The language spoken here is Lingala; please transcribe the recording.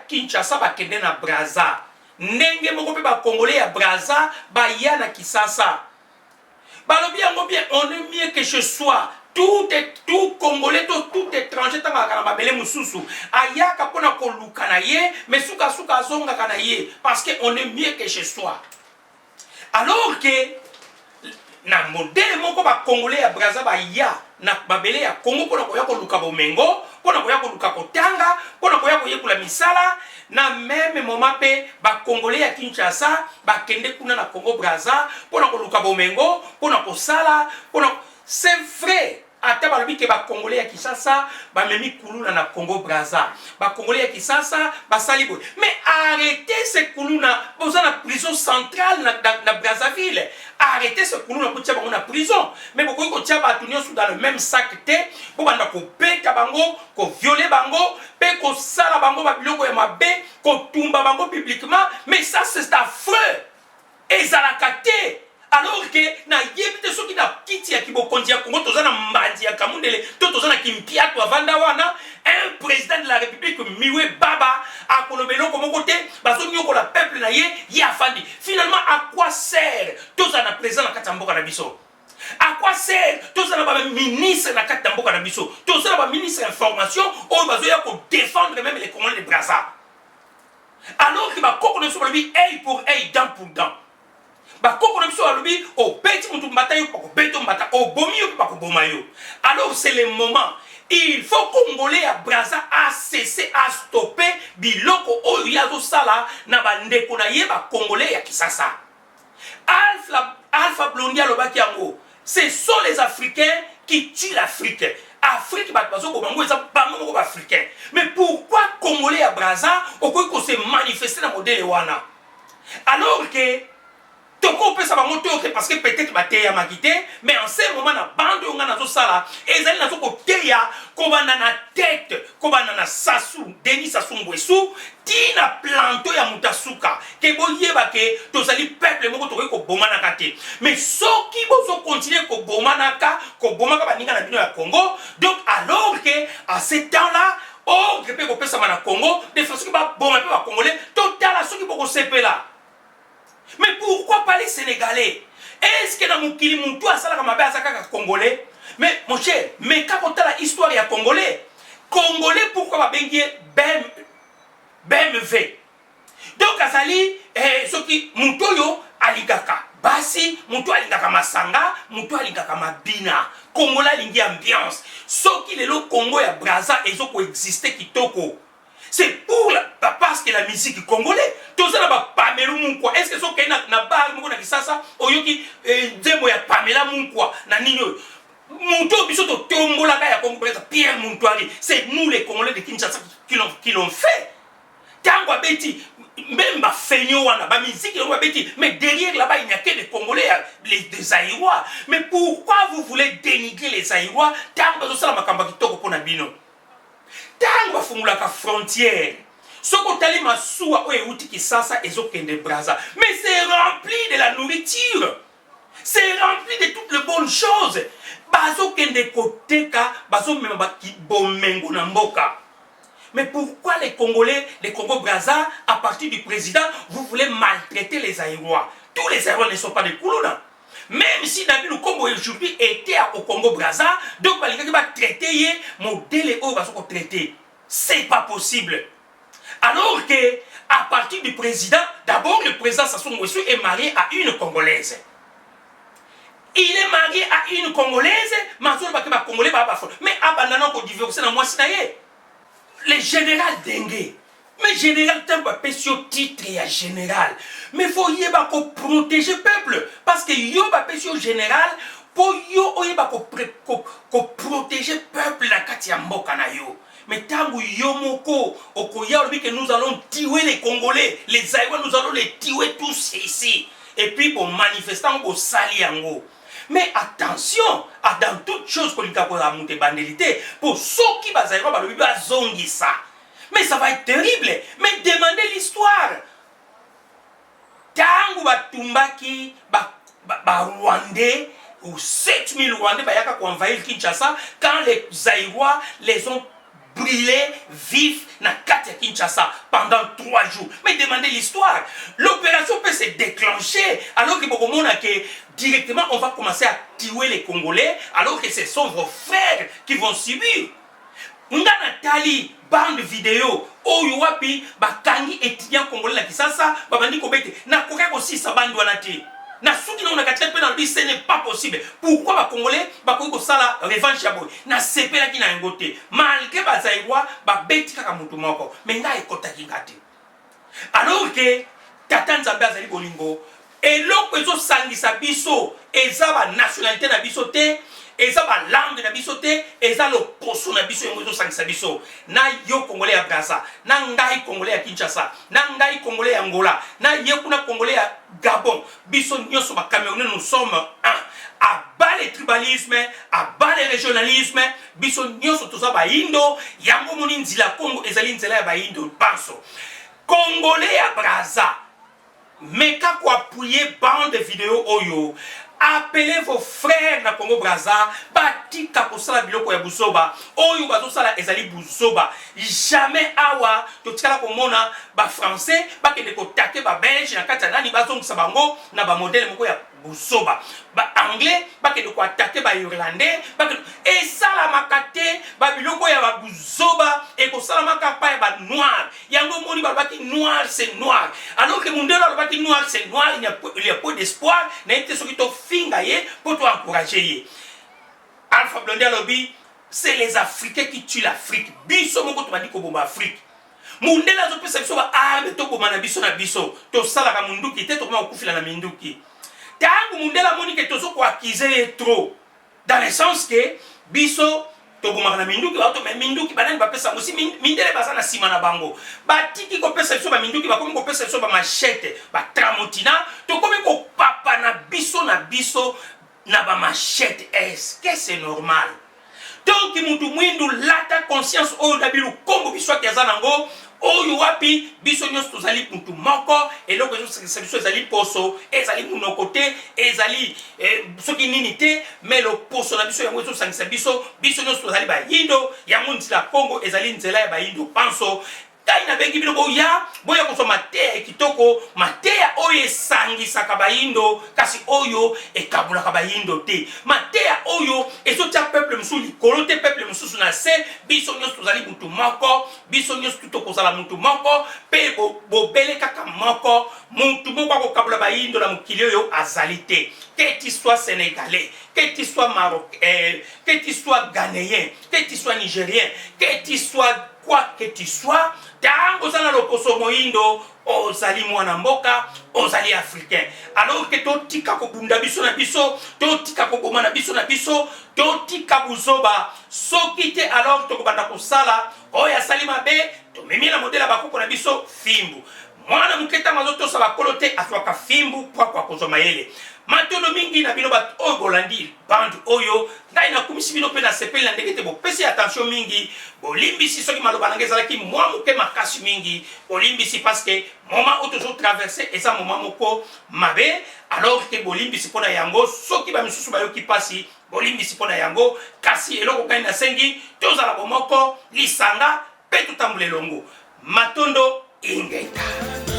Kinshasa bakende na Brazza, ndenge moko mpe bacongolais ya Brazza baya na Kisasa. Balobi yango bien, on est mieux que chez soi. Tout Congolais to tout étranger, ntango azalaka na mabele mosusu, ayaka mpona koluka na ye, mais sukasuka azongaka na ye, parce que on est mieux que chez soi. Alors que na modèle moko, bacongolais ya Braza baya na mabele ya Congo mpona koya koluka bomengo, mpona koya koluka kotanga, mpona koya koyekola misala. Na même moment mpe bacongolais ya Kinshasa bakende kuna na Congo Braza mpona koluka bomengo, mpona kosala, mpona. C'est vrai, ata balobi ke bacongolais ya Kinshasa bamemi kuluna na Congo Braza, bacongolais ya Kinshasa basali boye, mais arrêtez ce kuluna. Boza na prison centrale na Brazzaville. Arrêtez ce kuluna, kotia bango na prison. Mais bokoki kotia bato nyonso dans le même sac te. Bobanda kobeta bango, kovioler bango mpe kosala bango babiloko ya mabe, kotumba bango publiquement, mais ça, c'est affreux, ezalaka te. Alors ke nayebi te soki na kiti ya kibokonzi ya Kongo toza na mbandi ya kamundele to toza na kimpiato avanda wana. Un président de la République miwe baba, akoloba eloko moko te. Bazonyokola peuple na ye, ye afandi. Finalement, à quoi sert tozala na président na kati ya mboka na biso? À quoi sert tozala na baministre na kati ya mboka na biso? Toza na baministre information oyo bazoya kodéfendre même les Congolais de Braza, alors que bakoko na biso balobi œil pour œil, dent pour dent. Bakoko na biso balobi obeti motu mbata, yo bakobeta mbata, obomi yo mpe bakoboma yo. Alors c'est le moment, il faut Congolais ya Braza acesser, astopper biloko oyo ye azosala na bandeko na ye bacongolais ya Kisasa. Alpha Blondy alobaki yango: ce sont les Africains qui tuent l'Afrique. Afrique, bato bazoboma yango eza bango moko baafricain. Mais pourquoi Congolais ya Braza okoki kose manifester na modèle wana, alors que tokopesa bango toyoke, parce que peut-être bateyamaki te? Mais en ce moment, na bande oyo ngai nazosala, ezali nazo koteya kobanda na tête, kobanda na Sassou, Denis Sassou Nguesso, ntina planto ya moto asuka, ke boyeba ke tozali peuple moko, tokoki kobomanaka te. Mais soki bozocontinuer kobomanaka, kobomaka baninga na bino ya Congo, donc alors que à ce temps là ordre mpe kopesama na Congo de façon soki baboma mpe bacongolais, totala soki bokosepela. Mais pourquoi pas les Sénégalais? Est ce que na mokili mutu asalaka mabe aza kaka Congolais? Mais mon cher, mais kaka otala histoire ya Congolais. Congolais, pourquoi babengi ye BMV? Donc azali soki mutu oyo alingaka basi, mutu alingaka masanga, mutu alingaka mabina. Congolais alingi ambiance. Soki lelo Congo ya Braza ezokoexister kitoko, c'est pour la, parce que la musique congolais, toza na bapamela Mukwa. Est ce que soki okei na bar moko na Kisasa, oyoki nzembo ya Pamela Mukwa na nini oyo, moto oyo biso totombolaka ya Congo, peut-être Pierre Moutouari, c'est nous les Congolais de Kinshasa qui l'ont fait. Ntango abeti même bafenio wana, bamiziki yango babeti, mais derrière là-bas, il n'y a que des Congolais, des Zaïrois. Mais pourquoi vous voulez dénigrer les Zaïrois ntango bazosala makambo ya kitoko mpo na bino? Ntango bafungolaka frontière, soki otali masuwa oyo euti Kisasa ezokende Braza, mais c'est rempli de la nourriture, c'est rempli de toutes les bonnes choses. Bazokende koteka, bazomema bomengo na mboka. Mais pourquoi les Congolais, les Congo-Brazza, à partir du président, vous voulez maltraiter les Zaïrois? Tous les Zaïrois ne sont pas des Koulouna. Même si David Lukombo aujourd'hui était au Congo-Brazza, donc balingaki batraiter ye modèle oyo bazo traiter, c'est pas possible. Alors que à partir du président, d'abord le président Sassou Nguesso est marié à une Congolaise. Il est marié à une Congolaise, mazolo ba Congolais ba mais abanda na ko divorcer na mwasi na ye. Le général Dengue, mais général, ntango bapesi yo titre ya général, mais faut yeba koprotéger peuple, parce que yo bapesi yo général mpo yo oyeba koprotéger peuple na kati ya mboka na yo. Mais ntango yo moko okoya, olobi que nous allons tuer les Congolais, les Zaïrois, nous allons les tuer tous ici, et puis bomanifestant, bosali yango. Mais attention, à dans toute chose kolinga kozala moto ebandeli te, mpo soki bazaïrois balobi bazongisa, mais ça va être terrible. Mais demandez l'histoire, ntango batumbaki barwandais ba ou 7000 Rwandais bayaka koenvahir Kinshasa, quand les Zaïrois les ont brûlés vifs na kati ya Kinshasa pendant 3 jours. Mais demandez l'histoire. L'opération peut se déclencher alors que bokomona que directement on va commencer à tuer les Congolais alors que ce sont vos frères qui vont subir. Nga natali bande video oyo wapi bakangi étudiant congolais na Kisasa, babandi kobete, nakoki kosisa bande wana te. Nasuki nango na katikati mpe nalobi: ce n'est pas possible. Pourquoi Bacongolais bakoki kosala revanche ya boye? Nasepelaki na yango te, malgré Bazaïrois babeti kaka motu moko, mais ngai ekɔtaki nga te. Alors que Tata Nzambe azali bolingo. Eloko ezosangisa biso eza banationalité na biso te, eza balangue na biso te, eza loposo na biso. Yango ezosangisa biso na yo Congolais ya Braza, na ngai Congolais ya Kinshasa, na ngai Congolais ya Angola, na ye kuna Congolais ya Gabon, biso nyonso Bacamerounais, nous sommes un. À bas le tribalisme, à bas le régionalisme. Biso nyonso toza Bayindo. Yango moni nzela Congo ezali nzela ya Bayindo banso. Congolais ya Braza, meka koappuyer bande video oyo. Appelez vos frères na Congo Braza, batika kosala biloko ya buzoba oyo bazosala. Ezali buzoba. Jamais awa totikala komona Bafrançais bakende koattaquer Babelge na kati ya nani, bazongisa bango na bamodèle moko ya buzoba. Baanglais bakende koattaquer Bairlandais, bakende, esalamaka te. Babiloko ya babuzoba ekosalamaka pa ya Banoir. Yango omoni balobaki: "Noir, c'est noir." Alors que mundele alobaki: "Noir, c'est noir, il y a peu d'espoir." Nayebi te soki tofinga ye mpo toencourager ye. Alpha Blondy alobi: "C'est les Africains qui tuent l'Afrique." Biso moko tobandi koboma Afrique. Mundele azopesa biso baarmes, toboma na biso na biso. Tosalaka munduki te, tokoma kokufila na minduki. Ntango mundele amoni ke tozokoaccuser ye trop, dans le sens ke biso tobomaka na minduki bato, mais minduki banani bapesa yango? Si mindele baza na nsima na bango, batiki kopesa biso baminduki, bakomi kopesa biso bamachettes, batramotina. Tokomi kopapa na biso na biso na bamachettes. Est-ce que c'est normal? Donc mutu mwindu, lata conscience oyo na bilukombo biso aki aza nango, oyo wapi biso nyonso tozali mutu moko. Eloko ezosangisa biso ezali poso, ezali monoko te, ezali soki nini te, mais loposo na biso yango ezosangisa biso. Biso nyonso tozali Bayindo. Yango nzela Kongo ezali nzela ya Bayindo panso. Ngai nabengi bino, boya, boya kozwa mateya ya kitoko, mateya oyo esangisaka Bayindo, kasi oyo ekabulaka Bayindo te, mateya oyo ezotia peuple mosusu likolo te, peuple mosusu na se. Biso nyonso tozali mutu moko, biso nyonso tu tokozala mutu moko mpe bobele kaka moko. Mutu moko akokabula Bayindo na mokili oyo azali te. Que tu sois Sénégalais, que tu sois Marocain, que tu sois Ghanéen, que tu sois Nigérien, que tu sois quoi que tu sois, ntango oza na loposo moyindo, ozali mwana mboka, ozali Africain. Alors ke totika kobunda biso na biso, totika koboma na biso na biso, totika buzoba. Soki te, alors tokobanda kosala oyo asali mabe, tomemi na modèle ya bakoko na biso, fimbu. Mwana moke ntango azotosa bakolo te, azwaka fimbu po akoka kozwa mayele. Matondo mingi na bino bato oyo bolandi bande oyo. Ngai nakumisi bino mpe nasepeli na ndenge te bopesi attention mingi. Bolimbisi soki maloba na ngai ezalaki mwa moke makasi mingi, bolimbisi, parce que moment oyo tozotraverser eza moment moko mabe. Alors ke bolimbisi mpo na yango. Soki bamisusu bayoki mpasi, bolimbisi mpo na yango. Kasi eloko ngai nasengi, tozala bomoko, lisanga mpe totambola elongo. Matondo, ingeta.